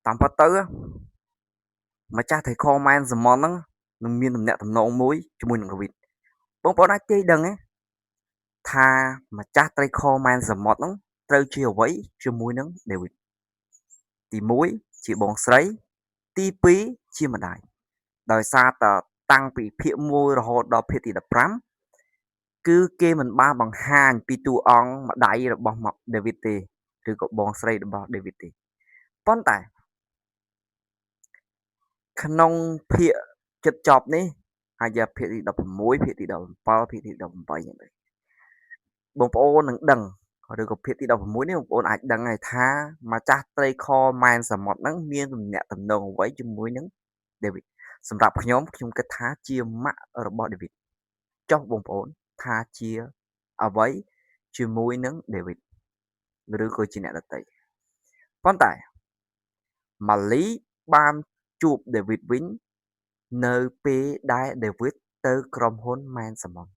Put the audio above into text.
តាមពិតទៅម្ចាស់ត្រីខម៉ែនសមុទ្រហ្នឹងនឹងមានទំនាក់ទំនងមួយជាមួយនឹងដេវីតបងប្អូនអាចទាយដឹងទេថាម្ចាស់ត្រីខម៉ែនសមុទ្រហ្នឹងត្រូវជាអ្វីជាមួយនឹងដេវីតទី1ជាបងស្រីទី2ជាម្ដាយដោយសារតតាំងពីភាគ1រហូតដល់ភាគទី15គឺគេមិនបានបង្ហាញពីតួអង្គម្ដាយរបស់ដេវីតទេឬក៏បងស្រីរបស់ដេវីតទេប៉ុន្តែក្នុងភាគជិតចប់នេះអាចភាគទី16ភាគទី17ភាគទី18ហ្នឹងទៅបងប្អូននឹងដឹងឬក៏ភាគទី16នេះបងប្អូនអាចដឹងហើយថាម្ចាស់ត្រីខម៉ែនសមុទ្រហ្នឹងមានទំនាក់ទំនងអ្វីជាមួយនឹងដេវីតសម្រាប់ខ្ញុំខ្ញុំគិតថាជាម៉ាក់របស់ដេវីតចុះបងប្អូនថាជាអ្វីជាមួយនឹងដេវីតឬក៏ជាអ្នកដទៃប៉ុន្តែម៉ាលីបានជួបដេវីតវិញនៅពេលដែលដេវីតទៅក្រុមហ៊ុនម៉ែនសាម៉ុន។